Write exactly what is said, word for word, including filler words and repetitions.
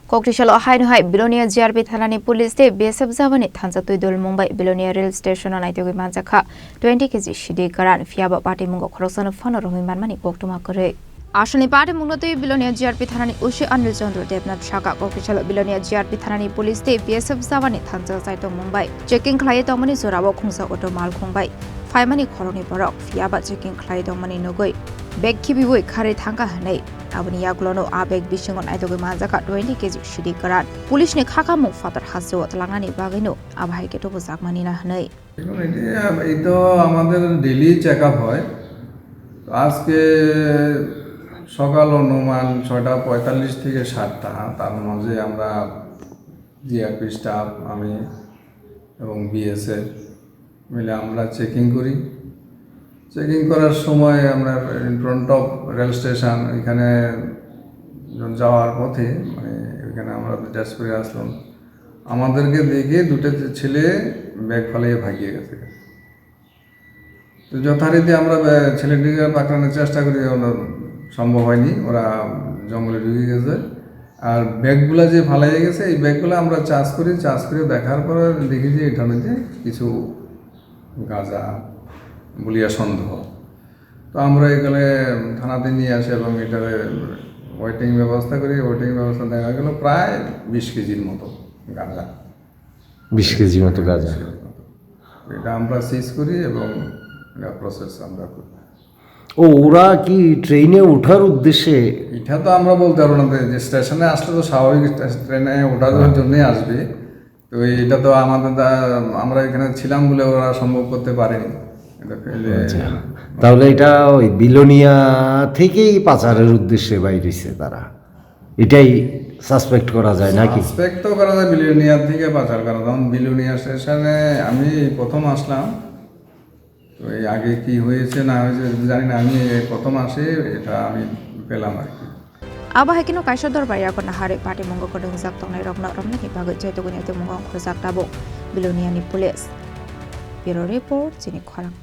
Kokthai salo haino hai Bilonia G R P thanani police tei B S F jawani thansa twi dol mung bai Bilonia rail station o naitugwi manjakha twenty K G sidi garan, phiyaba patimungo khoroksano phano romwi manmani koktwma kwrwi. Asalni patimungno twi Bilonia G R P thanani O C Anil Chandra Debnath saka, kokthai salo Bilonia G R P thanani police tei B S F jawani thansa chaitokmung bai checking khlaiwi tongmani jorao khungsa auto malkhung bai phaimani khoroknwi borok, phiyaba checking khlaiwi tongmani nugwi bag khibiwi kharwi thangkha hwnwi. Aboni yagulono a bag bisingo naitugwi manjakha twenty K G sidi kwran. Police ni khakamung phatar hasteo twlangnani bagwino abo hai khe tubujakmani na hwnwi. দেখুন, এটা, এই তো আমাদের daily check up হয়। তো আজকে সকাল অনুমান ছয়টা পঁয়তাল্লিশ থেকে সাতটা, তার মাঝে আমরা জিআরপি স্টাফ, আমি এবং বিএসএফ মিলে আমরা চেকিং করি। চেকিং করার সময় আমরা in front of rail station, এখানে যাওয়ার পথে, মানে, এখানে আমরা ড্রেস করে আসলাম। আমাদেরকে দেখে দুটো ছেলে ব্যাগ ফালিয়ে ভাগিয়ে গেছে। তো যথারীতি আমরা, আহ, ছেলেটিকে পাকড়ানোর চেষ্টা করি, আমরা, সম্ভব হয়নি, ওরা জঙ্গলে ঢুকে গেছে। আর ব্যাগগুলা যে ফালাইয়া গেছে, এই ব্যাগগুলা আমরা চার্জ করি, চার্জ করে দেখার পরে দেখি যে এটার মধ্যে কিছু গাঁজা বলিয়া সন্দেহ। তো আমরা এখানে থানাতে নিয়ে আসি এবং এটার ওয়েটিং ব্যবস্থা করি। ওয়েটিং ব্যবস্থা দেখা গেল প্রায় বিশ কেজির মতো গাঁজা। বিশ কেজি মতো গাঁজা। এটা আমরা সিজ করি এবং এটা প্রসেস আমরা করি। ও, ওরা কি ট্রেনে ওঠার উদ্দেশ্যে? এটা তো আমরা বলতে পারবো না, যে স্টেশনে আসলে তো স্বাভাবিক স্টে-, ট্রেনে ওঠার হ্যাঁ। জন্যই আসবে। তো এটা তো আমাদের দা-, আমরা এখানে ছিলাম বলে ওরা সম্ভব করতে পারেনি। এটা ফেলে আচ্ছা। তাহলে এটা ওই বিলোনিয়া থেকেই পাচারের উদ্দেশ্যে বাইরেছে তারা, এটাই সাসপেক্ট করা যায় নাকি? সাসপেক্ট তো করা যায় বিলোনিয়া থেকে পাচার করা। যেমন বিলোনিয়া স্টেশনে আমি প্রথম আসলাম, তো এই আগে কি হয়েছে না হয়েছে জানি না, আমি এই প্রথম আসি, এটা আমি পেলাম আর কি। Abo hai kheno kaisa dorbar yago naharwi patimungo kwdwngjak tongnairokno romnani bagwi chaitugwini tongmungo ongkhorjak tabuk Biloniani police. Bureau report, chini khorang.